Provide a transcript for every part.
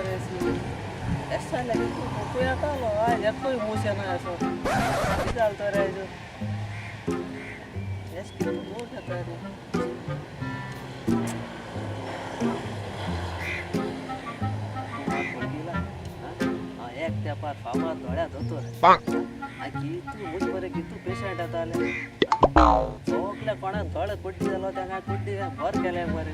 मरे एशें जालें कितू येतालो आयज एकूय मूस येना असो कितें जालें तर आयज एशें कितू लोक येता रे. एक तेंपार फामाद दोळ्या दोतोर कितू मूस बरे कितू पेशंट येताले सगल्या कोणाक दोळे कुड्डी जालो तांकां कुड्डी बरें केलें मरे.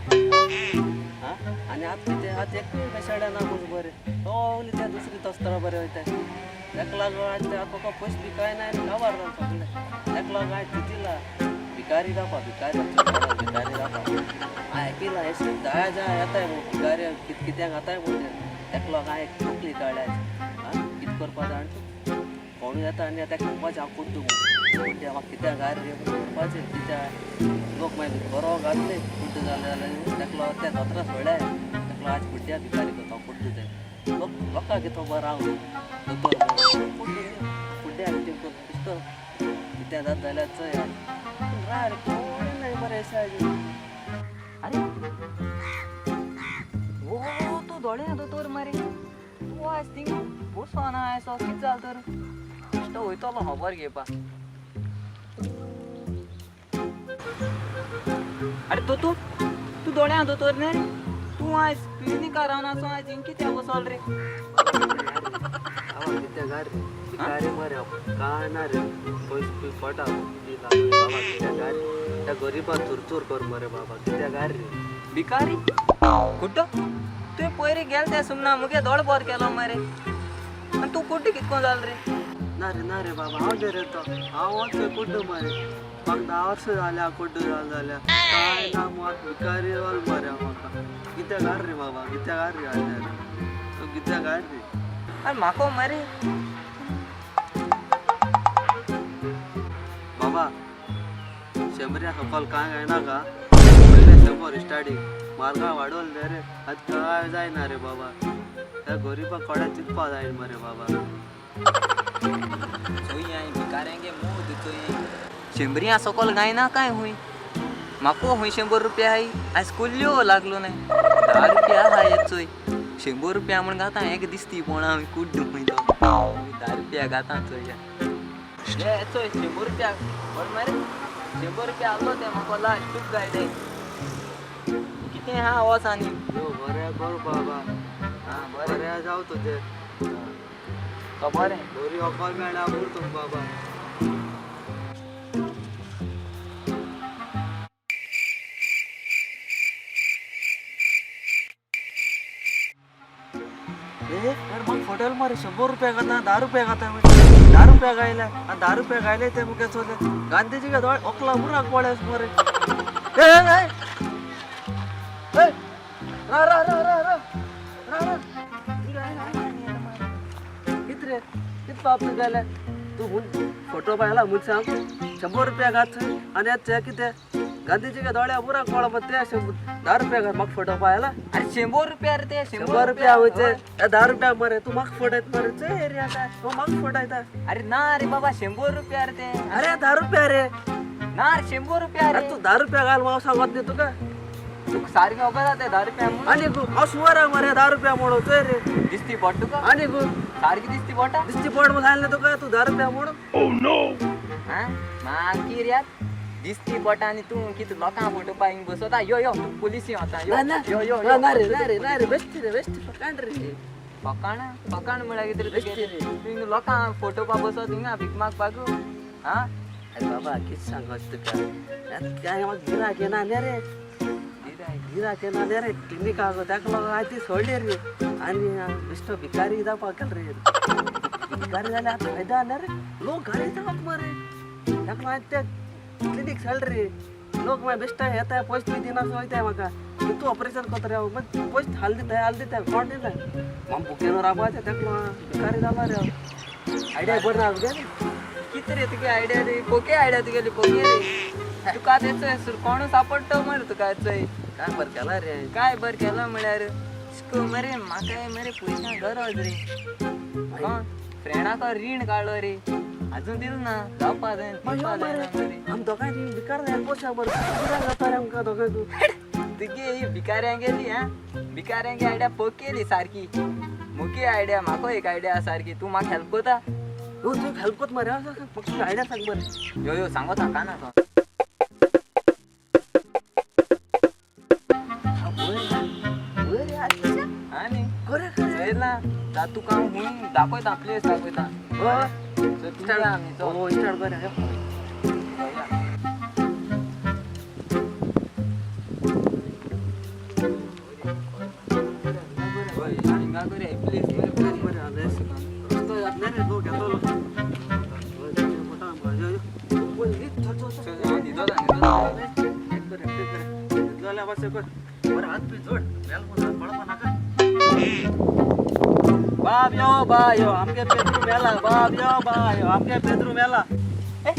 आं आनी आतां कितें आतां एकूय पेशंट येना मूस बरें सगली ते दुसरी दोस्तां बरें वयता ताका लागून आयज ते आतां म्हाका पयशे बी कांय ना आनी काबार जालें सगळें ताका लागून आयज चिंतिलां भिकारी जावपा भिकारी भिकारी जावपा हांवें आयकिलां एशें जाय जाय येताय म्हूण भिकारी कित कित्याक जाताय म्हूण तें ताका लागून हांवें एक तकली काडल्या आं कितें करपा जाण तूं कोणूय येता आनी ताका सांगपाचें हांव कुड्डू म्हूण कुड्डे म्हाका कित्याक घाल रे म्हूण म्हणपाचें कित्याक लोक मागीर बरो घातले कुड्डे जाले जाल्यार ताका लागून ते दोतोरा सोडले ताका लागून आज कुड्ड्या भिकारी करता हांव कुड्डू ते लोक लोकांक कितें बरो हांव दोतोर म्हूण कुड्डू कुड्ड्या एक्टींग करून दिसतो कितें जाता जाल्यार चोय आज पूण राव रे कोण नाय मरे अशें आयज. अरे ओ तूं दोळे दोतोर मरे तूं आयज थिंग बसोना आयसो कितें जालें तर बेश्टो वयतलो खबर घेवपा. अरे दोतोर तूं दोळ्यां दोतोर न्ही रे तूं आयज क्लिनिकार रावन आसो आयज हिंग कित्याक बसोल रे? बाबा कित्याक घाल रे भिकारी मरे हांव कांय ना रे पयशे बी पोटा बाबा कित्याक घाल रे त्या गरिबाक चुरचूर कर मरे बाबा कित्याक घाल रे. भिकारी कुड्डो तुवें पयर गेल त्या सुमना मुगे दोळ बरो केलो मरे आनी तूं कुड्डो कितको जालो रे? ना रे ना रे बाबा हांव रे तो हांव वचो कुड्डो मरे म्हाका 10 वर्सां जाल्या कुड्डो जालो जाल्यार कांय ना म्हाका भिकारी जाल मरे हांव म्हाका कित्याक घाल रे बाबा कित्याक घाल रे आयज रे तूं कित्याक घाल रे? अरे म्हाका मरे बाबा शंबऱ्या सकल कांय जायना का पयले 100 स्टार्टींग मार्गा वाडोवले रे आतां कांय जायना रे बाबा त्या गरिबाक कोणा चिंतपा जाय मरे बाबा. चोय हांवें भिकाऱ्यांगे मूद चोय शंबऱ्यां सकल गायना काय हुंय म्हाका हुंय 100 रुपया हाय आयज कुल्ल्यो लागलो न्हय 10 रुपया आहा हे चोय 100 रुपया म्हण घाता एक दिसती पण हांव कुड्डो हुंय तो 10 रुपया घाता चोय हे चोय 100 रुपया व्हर मरे 100 रुपया आहलो ते म्हाका लास्ट तुका गाय ते कितें आहा वच आनी यो बरें कर बाबा आं बरें बरें जावं तुजें तो बरें बरी होकल मेळ्ळ्या पुरो तुका बाबा. ए अरे म्हाका फटयल मरे 100 रुपया घाता 10 रुपया घाता 10 रुपया गायले आनी 10 रुपया गायले ते मुगे चोले गांधीजी दोळे ओकला बुराक पळय मरे. ए ए ए रा रा रा रा रा रा रा कित रे कित बाप तूं गेले तूं म्हूण फोटो पायला म्हूण सांग 100 रुपया घात आनी आतां ते कितें गांधीजी दोळ्या बुराक पळो ते 10 रुपया घात म्हाका फोटो पायला. अरे 100 रुपया रे ते 100 रुपया वयचे 10 रुपया मरे तूं म्हाका फटयत मरे चोय रे आतां तूं म्हाका फटयता. अरे ना रे बाबा 100 रुपया रे ते. अरे 10 रुपया रे ना रे 100 रुपया रे. अरे तूं 10 रुपया घाल हांव सांगत न्ही तुका तुका सारकें खबर आहा ते 10 रुपया म्हूण आनी हांव शुवर मरे 10 रुपया म्हणून चोय रे दिसती बोट तुका आनी सारकी दिसती बोटा दिसती बोट म्हूण सांगलें तुका तूं 10 रुपया म्हणून. आं मागीर यार दिसती बोटा आनी तूं कितें लोकांक फोटो पाय हिंग बसोता यो यो तूं पुलिसी वता यो यो यो यो ना रे ना रे ना रे बेश्टी रे बेश्टी फकाण रे फकाण फकाण म्हळ्यार कितें रे बेश्टी तुगेलें? रे. तूं हिंग लोकांक फोटो पा बसत हिंगा भीक मागपाक आं अरे बाबा कितें सांगत तुका काय म्हाका गिराक येना न्ही रे गिराक येना न्ही रे क्लिनिकाक ताका लागून हांवें ती सोडली रे आनी बेश्टो भिकारी जावपाक गेलो रे भिकारी जाल्यार आतां फायदा न्ही रे लोक घारी जावप मरे ताका लागून हांवें ते क्लिनीक सोडले रे लोक मागीर बेश्टे येता पयशे बी दिना वयताय म्हाका तूं ऑपरेशन करता रे हांव मागीर पयशे हाल दिता हाल दिता कोण दिता म्हाका बुकेन रावपाचें ताका लागून भिकारी जालो रे हांव आयडिया बरी ना तुगेली कितें रे तुगे आयडिया रे पोके आयडिया तुगेली पोके रे तुका तेचो कोणू सापडटो मरे तुका चोय काय बरें केलां रे काय बरें केलां म्हळ्यार मरे म्हाका मरे पयशां गरज रे कोण फ्रेंडाक रीण काडलो रे अजून दिल ना जावपा जाय दिवपा जायना मरे आम दोगांय भिकार जाय पोशा बरें कित्याक जाता रे आमकां दोगांयकू. तुगे ही भिकाऱ्यां गेली हा, भिकाऱ्यांगे आयडिया पकेली सारकी. मुगे आयडिया, म्हाका एक आयडिया सारकी, तूं म्हाका हेल्प कोता. हो तूं हेल्प कोत मरे, फक्त आयडिया सांग मरे. यो यो सांगोता काना तो. हा न्ही चोयला ता तुका हांव हुंय दाखयता, प्लेस दाखयता. चल, तूं या आमी चल. हो स्टार्ट बरें. चोया. हय, हिंगा करूया प्लेस बरें बरें बरें. रस्तो जातले रे लोक येतलो. चल, हांव न्हिदोता न्हिदोता. बाब यो बायो आमगे पेद्रू मेला, बाब यो बायो आमगे पेद्रू मेला. ए,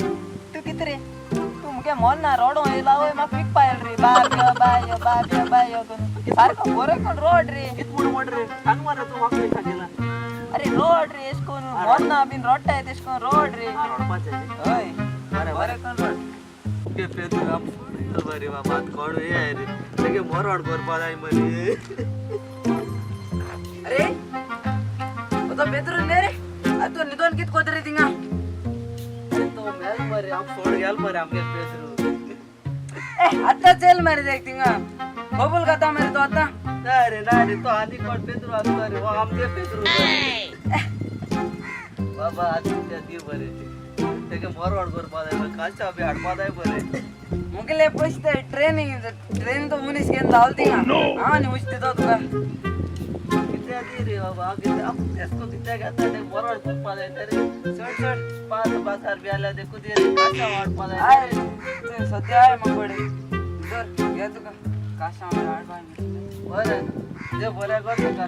तूं कितें रे, तूं मुगे मोल ना रोडो येयला वय, म्हाका विकपा येयल रे. बाब यो बायो बाब यो बायो करून सारको बरो कोण रोड रे. कित म्हूण मोड रे, सांग मरे तूं म्हाका सांगिला. अरे रोड रे, एश कोन मोल ना बीन रोडटा तेश कोन रोड रे. रोडपाचें. हय. बरें. बरें कोण रोड. आमगे पेद्रू आम बरे बाबा, कोण हे रे तेगे मोरवाड करपा जाय मरे. अरे तो पेद्रू न्ही रे, तूं न्हिदोन कित कोत रे थिंगा? अरे तो मेल मरे, आम सोड गेल मरे आमगे पेद्रू. ए आतां चेल मरे देख थिंगा कबूल खाता मरे तो आतां. ना रे ना रे, तो आनी कोण पेद्रू आसतो रे, हो आमगे पेद्रू बाबा. आनी त्या दी बरे तेगे मोरवाड करपा जाय, कांच्या बी हाडपा जाय बरे. मुगेले पयशे ट्रेनिंग ट्रेन तो मनीस घेवन धांवलो थिंगा, हांव आनी उश दिता तुका. कित्या दी रे बाबा, कित्या एसको कित्या घेता ते मोरवाड करपा जाय रे. चड चड 5 5 रुपया आल्या देखू दी रे, कांच्या हाडपा जाय. I तूं सद्या I म्हाका कडेन धर घे तुका काशां हाडपा. बरें जे बरें कर तुका,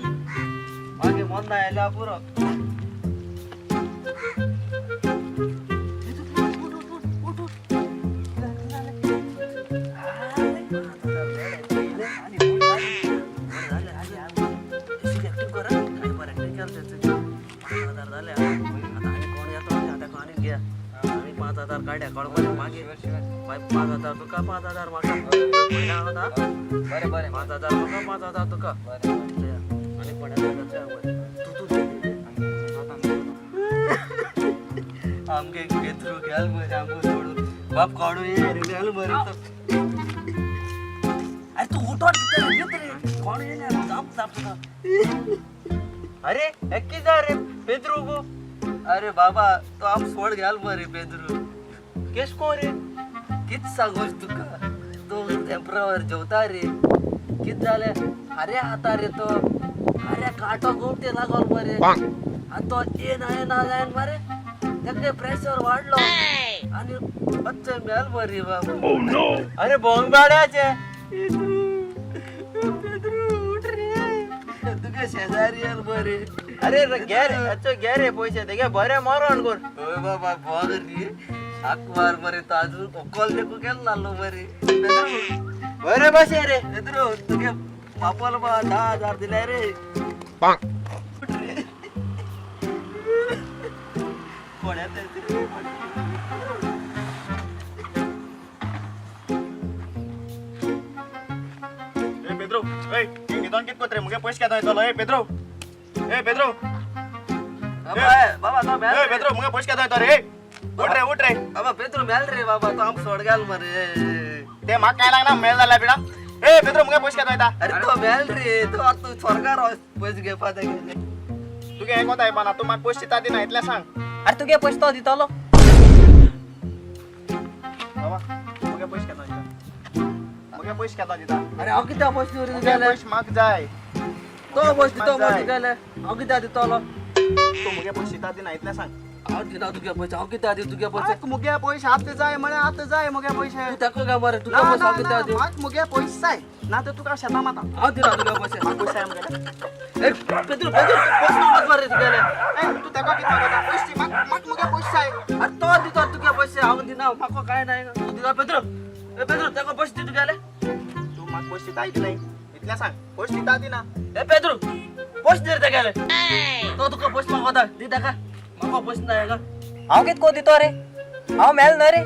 मागीर मन ना आयल्या पुरो. 5,000 काड्या कोण मागीर 5,000 तुका, 5,000 म्हाका. बरें बरें. 5,000 म्हाका, 5,000 तुका. बरें. आनी कोण येता तूं तूं आमगे पेत्रू गेल मरे आमकां सोडून बाप काडून ये रे गेल मरे तो. अरे तूं उठोन कितें रे कोण येयले जाप जाप तुका. अरे एक्की जा रे पेद्रू गो. अरे बाबा तो आम सोड गेल मरे पेद्रू. केश कोण रे, कित सांगोच तुका, तो टेम्परावर जेवता रे. कित जालें, अरे आता रे तो अरे कांटो गोमटे लागोल मरे आनी तो येना येना जायन मरे तेगे प्रेशर वाडलो आनी बच्चे मेल मरे बाबा. अरे भोंगबाड्याचे. पेद्रू पेद्रू उठ रे, तुगे शेजारी येल मरे. अरे घे रे अच्छो, घे रे पयशे तेगे, बरें मरण कर. ओय बाबा भोग रे, साक मार मरे तो अजून ओकल देखू गेल नालो मरे पेद्रू. बरें बशे रे. पेद्रू तुगे बापाला बा 10,000 दिले रे. उठ रे. कोण येता रे? ए पेद्रो, ए निदान कित कोत्रे मुगे पैसे केदा येतलो. ए पेद्रो, ए पेद्रो. बाबा बाबा तो मेल ए रे. पेद्रो मुगे पैसे केदा येतो रे. उठ रे उठ रे. बाबा पेद्रू मेल रे बाबा, तो आम सोड गेल मरे. ते म्हाका काय लागना मेल जाल्यार बिडा. ए पेद्रो मुगे पैसे केदा येता. अरे तो मेल रे, तो आता तू स्वर्गार पैसे घेवपा तेगेले. तुगे हें कोता येवपा ना, तूं म्हाका पैसे दिता दिना इतलें सांग. अरे तुगे पयशे तो दितलो. बाबा मुगे पैसे केदा दिता, मुगे पैसे केदा दिता. अरे हांव कित्याक पैसे दिवं रे मुगे तुगेले? पैसे म्हाका जाय. तो पैसे दितो म्हाका मरे तुगेले, हांव कित्याक दितलो? तूं मुगे पैसे दिता दिना इतलें सांग. हांव दिना तुगे पैसे, हांव कित्याक दिवं तुगे पैसे? म्हाका मुगे पैसे आतां जाय म्हळ्यार आतां जाय मुगे पैसे. तूं ताका काय मरे ना तुगे पैसे ना हांव ना कित्याक दिवं? म्हाका मुगे पैसे जाय ना तर तुका शेतां माता. हांव दिना तुगे पैसे. म्हाका पैसे जाय मुगेले. ए पेद्रू पेद्रू पैसे नाका मरे तुगेले. ए तूं तेका कितें मागता पैसे दी, म्हाका म्हाका मुगे पैसे जाय. अरे तो दितो तुगे पैसे, हांव दिना, म्हाका कांय नाय. तूं दिता पेद्रू? ए पेद्रू ताका पैसे दी तुगेले. तूं म्हाका पैसे दिता की नाही इतलें सांग, पैसे दिता दिना. ए पेद्रू पैसे दी रे तेगेले, तो तुका पैसे मागता दी ताका, म्हाका पैसे ना हेका. हांव कित को दितो रे, हांव मेल न्हय रे.